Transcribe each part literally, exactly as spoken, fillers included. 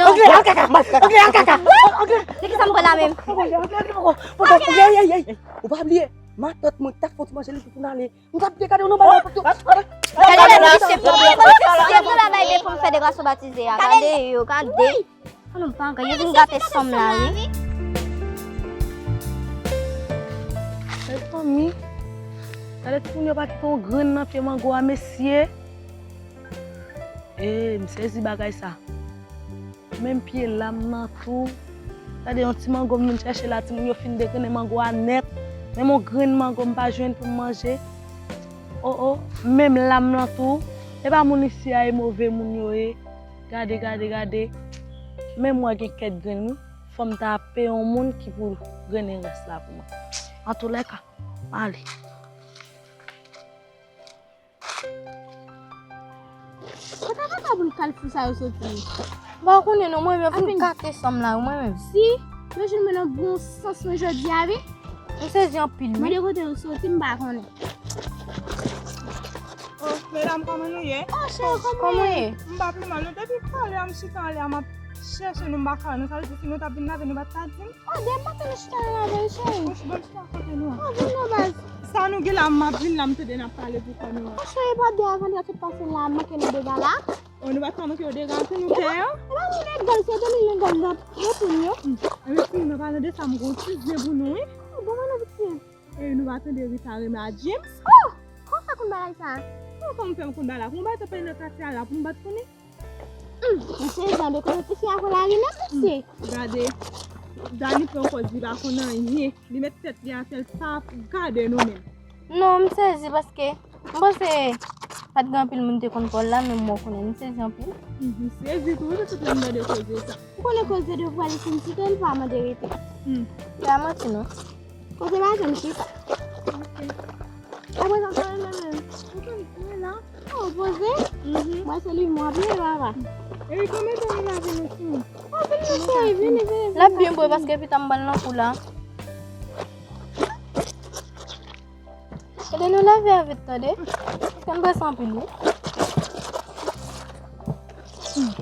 non. Anglè, al kaka. Anglè, al kaka. Anglè. De ki sa m pran la menm? Anglè, anglè, anglè, anglè. Anglè, anglè, anglè. Ou pa bliye, matant mwen ki t ap fè w ti manje li pou n ale. M t ap te gade w nan bagay pou tou. Gade lè misye pou mwen. Se pou la bay de pou m fè de gason batize a. Gade yo, gade. An nou pa gade, yo vin gate sanm la, wi. Mezanmi, gade timoun yo pa kite yon grenn nan pye mango a, mesye. E, m sezi bagay sa. Menm pye lam nan tou. Gade yon ti mango m vin chèche la, timoun yo fin degrennen mango a nèt. Menm yon grenn mango m pa jwenn pou m manje. O, o, menm lam nan tou. E pa moun isi a e move moun yo ye. Gade, gade, gade. Menm mwen gen kèk grenn, wi. Fò m ta peye yon moun ki pou grennen rès la pou mwen. Antoulèka, m ale. Kote papa boul kalfou sa yo soti? M pa konnen non, mwen menm, vin gate san m la, mwen menm. Si, yo jwenn mwen nan bon sans mwen jodi a, wi. M sezi anpil, wi. Mande kote yo soti, m pa konnen. Oh, medam, kòman nou ye? Oh, cheri, kòman w ye? M pa pi mal, non. Depi talè a, m chita anlè a, m ap chèche nou, m pa ka wè nou. Sa vle di, si nou t ap vin lave, nou pa t ka di m? Oh, depi maten nou chita nan lave, cheri. Bouch, bon, chita kote nou an. Oh, vin non, baz. Sa nou gen la, m ap vin la, m tande n ap pale pou kò nou an. Oh, cheri, pa de avan, nou sot pase la, manke nou dega la. Oh, nou pa t ka manke yo dega tou, nou pè yo? E pa moun nèg gòl, se de milyon gòl nan, yo pou nou. Hmm. Epi, si nou pa tande sa, m gon ti zen pou nou, wi. Oh, bon, mwen nan pitit. E nou pa tande Rita renmen a James? Oh! Konsa konn bagay sa? Konsa m fè m konn bagay la? Pou m pa t ap nan katye a la, pou m pa t konnen? Hmm, mesye, jan de konnen ti fi a konn lari menm, mesye. Hmm, gade, Dani pran kòz li pa konn anyen. Li met tèt li atè, l pa gade nou menm. Non, m sezi paske m panse pa t gen anpil moun te konn Paul la, men mwen konnen m sezi anpil. Hmm, m sezi tou, wi, se tout moun tande koze sa. Ou konnen koze de vwa li fin site, li pa mande rete. Hmm. Se pa manti, non. Kote madanm chita. Ok. Apre sa, sa renmen menm. Ou konn mwen la? Oh, poze? Mhm. Mwen se li mwen ap leve papa. Epi konbyen tan li lave nou fini? Oh, vini, cheri, vini, vini, vini. L ap byen bwè paske pita m ba l nan kou la. Ede nou lave avèk tande. Paske m prese anpil, wi.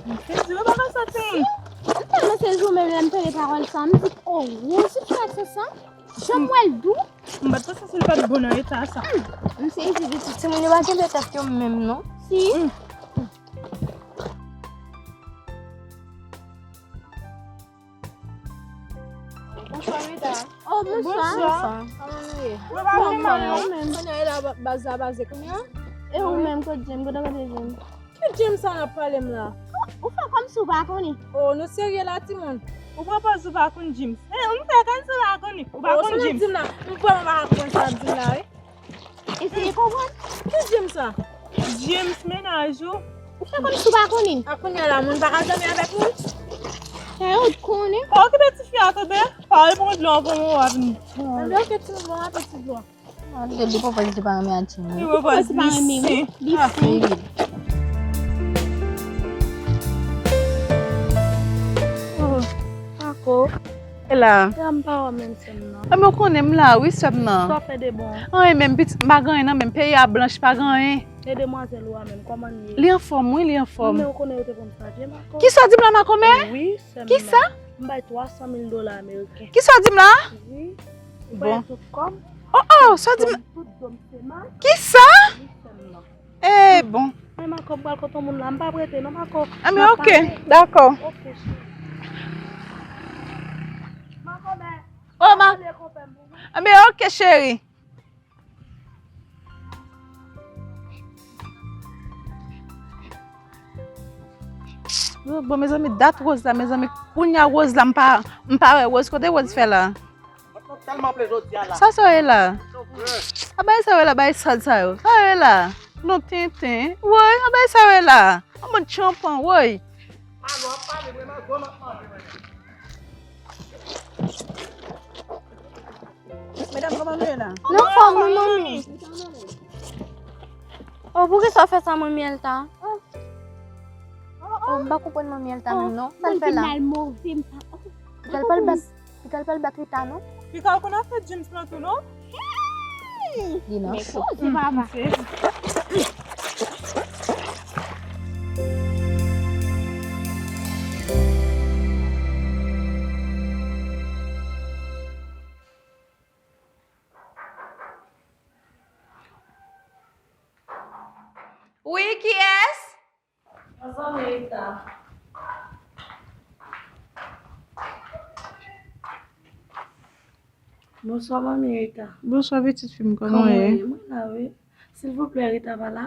M sezi, ou pa konn sa, timoun. M tèlman sezi ou menm lè m tande pawòl sa. M di, oh, Rosie fè sa sa. Jan m wè l dou. M pa t panse si l pa t bon nan eta sa. Hmm, m sezi pitit. Timoun yo pa kenbe tèt yo menm non. Si. Hmm. Bonswa, Rita. Oh, bonswa. Bonswa. Kòman nou ye? Nou pa pi mal non. Kounye a la baz la baze kounye a? E ou menm, kot James? Kote kote James? Ki James sa n ap pale m la? Ou fè kòmsi ou pa konnen. Oh, nou serye la, timoun? Ou pran pòz ou pa konn James. Eh, ou fè kòmsi ou pa konnen. Ou pa konn James. Oh, sa n ap di m la? M vrèman pa konprann sa n ap di m la, wi. Eseye konprann. Ki James sa? James, mennaj ou. Ou fè kòmsi ou pa konnen. A kounye a la, moun pa ka zanmi avèk moun. Sa yo t konnen. Pa okipe tifi a, tande. Pa reponn dlo pou mwen, w ap vin. Anben, oke, timoun, bon apeti dlo. An, li poko di li pa renmen a Jimmy. Li poko di li pa renmen, wi. Li sen. Oh, Ako. E la. E la m pa wè menm sè m nan. Anben, ou konnen m la, wi, sè m nan. Sa w fè de bon? Anyen menm, pitit, m pa gen anyen nan menm. Peyi a blanch, pa gen anyen. E demwazèl ou a menm, kòman l ye? Li anfòm, wi, li anfòm. Men ou konnen yo te konn sa, Jim, Ako. Kisa w di m la, makomè? Wi, sè m nan. Kisa? M bay twa san mil dola ameriken. Kisa w di m la? Wi. Bon. Tout kòb. Oh, oh, sa di m. Tout dòm se mal. Kisa? Wi, sè m nan. Eh, bon. Men Mako, m pral kote yon moun la, m pa prete non, Mako. Ah, men oke, dakò. Oke, cheri. Mako, men. Oh, ma. Ah, men oke, cheri. Bon, mezanmi, dat Rose la, mezanmi, kounye a Rose la, m pa, m pa wè Rose. Kote Rose fè la? Mwen tèlman plezi jodi a la. Sa sa ye la? A bay sa yo la, bay sad sa yo. Sa yo ye la? Non tenten. Woy, a bay sa yo ye la? An mòd tchanpan, woy. Medam, kòman nou ye la? Nan fòm, wi, manmi. Oh, poukisa w fè sa, manmi Elta? Oh, m pa konprann manmi Elta menm, non. Sa l fè la? Li pral pale bas, li pral pale bas Rita, non? Rita, ou konn afè James lan tou, non? Li nan cho. Wi, kiyès? Mezanmi Rita. Bonswa, manmi Rita. Bonswa, pitit fi m, kòman w ye? Kòman w ye? Mwen la, wi. Silvouplè, Rita pa la?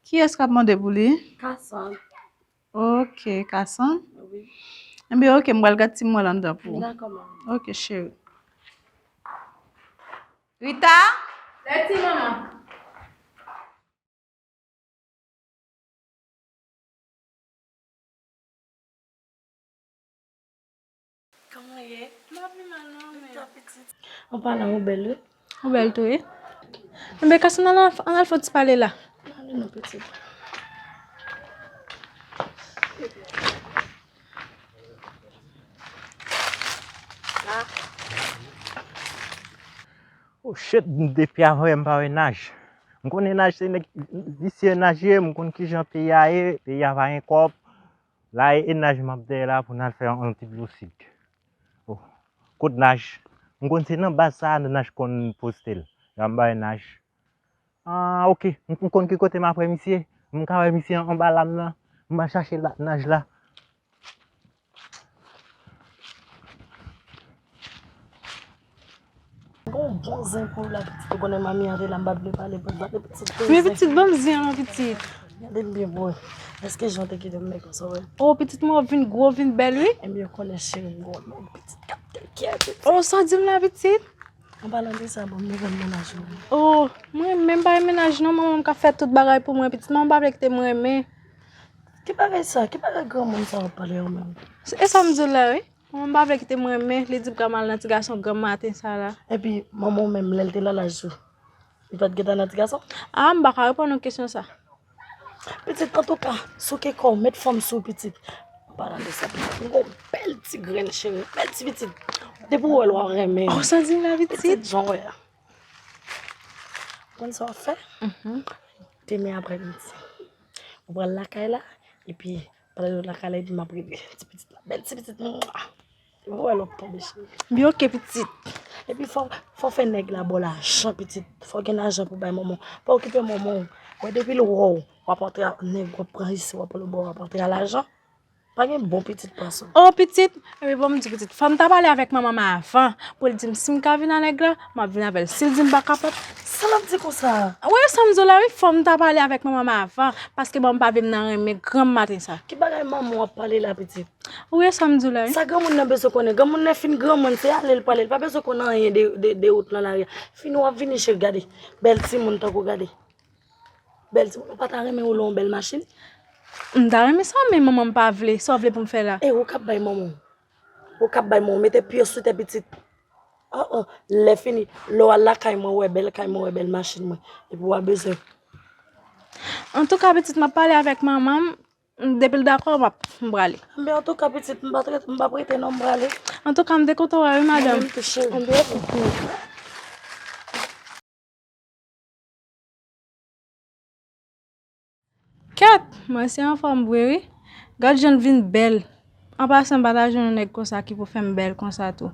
Kiyès k ap mande pou li? Kasann. Ok, Kasann. Wi. Ebyen, oke, m pral gad ti mwen anndan pou ou. Dakò, manman. Oke, cheri. Rita? Lèti, manman. Kòman w ye? M pa pi mal non, men. Anpalan, ou bèl, wi. Ou bèl tou, wi. Enben, kase n al, ann al fè yon ti pale la. Ale non, pitit. Oh shit, depi avan yè m pa wè Naj. M konnen Naj se nèg visye Naj ye, m konn kijan peyi a ye, peyi a pa gen kòb. La e, e Naj m ap dèyè la pou n al fè yon ti blosig. Oh, kot Naj? M konn se nan baz sa a Naj konn poste l. Jan m ba Naj. Ah, oke. M, m konn ki kote m ap wè misye. M ka wè misye anba lam nan. M a chache la, Naj la. Gon bon zen pou ou la, pitit. Ou konnen manmi an te la, m pa t vle pale pou l pale, pitit. Men pitit, ban m zen an, pitit. Gade m byen, bro. Èske jan te kite m byen konsa, wè? Oh, pitit, mwen w ap vin gwo, w ap vin bèl, wi. Ebyen, ou konnen cheri m gwo, men pitit k ap tek kè, pitit. Oh, sa w di m la, pitit? Anpalan de sa, bon, m bezwen mennaj mwen. Oh, mwen menm pa gen mennaj non, manman m ka fè tout bagay pou mwen, pitit, manman m pa vle kite mwen renmen. Ki bagay sa? Ki bagay granmoun sa w ap pale yo menm? E sa m di w la, wi. Manman m pa vle kite mwen renmen, li di m ka m al nan ti gason granm maten sa la. Epi, manman w menm, lè l te nan laj ou, li pa t gentan nan ti gason? Ah, m pa ka reponn ou kesyon sa. Pitit, antouka, souke kò w, met fòm sou pitit. Anpalan de sa, pitit, m gon bèl ti grenn cheri, bèl ti pitit. Depi w wè l, w a renmen. Oh, sa di m la, pitit? Pitit, jan w wè a. Konn sa w ap fè? Mhm. Demen aprèmidi, ou pral lakay la, epi pandan nou lakay la, epi m ap rele ti pitit la. Bèl ti pitit, mwa. Ou wè lòt tonbe cheri. Byen, oke, pitit. Epi fò, fò fè nèg la ba w lajan, pitit. Fò gen lajan pou bay manman. Pa okipe manman w. Wè depi l wè w, w ap antre ak nèg, w ap pran isi, w ap pran lòtbò, w ap antre a lajan. Pa gen bon pitit pase w. Oh, pitit, epi bon, m di pitit, fò m ta pale avèk manman m avan, pou l di m si m ka vin a nèg la, m ap vin avè l. Si l di m pa kapab. Sa l ap di konsa? Wi, sa m di w la, wi, fò m ta pale avèk manman m avan, paske bon, m pa vle m nan renmen granm maten sa. Ki bagay manman w ap pale la, pitit? Wi, sa m di w la, wi. Sa granmoun nan bezwen konnen? Granmoun nan fin granmoun, se ale l prale, l pa bezwen konn anyen de, de, de wout nan lari a. Fini w ap vini cheri, gade. Bèl timoun tankou, gade. Bèl timoun, ou pa ta renmen woule yon bèl machin? M ta renmen sa, men manman m pa vle. Sa w vle pou m fè la? E ou k ap bay manman w. Ou k ap bay manman w. Mete pye sou tè pitit. Oh, oh. Lè fini, lè w al lakay mwen, wè bèl kay mwen, wè bèl machin mwen. Epi w a bezwen. Antouka, pitit, m ap pale avèk manman m. Depi l dakò, m ap, m prale. Enben, antouka, pitit, m pa t ret-, m p ap rete non, m prale. Antouka, m te kontan wè w, wi, madanm. Mwen menm tou, cheri. Enben, kèt, mwen se anfòm vre, wi. Gad jan l vin bèl. An pasan, m pa ta jwenn yon nèg konsa ki pou fè m bèl konsa tou.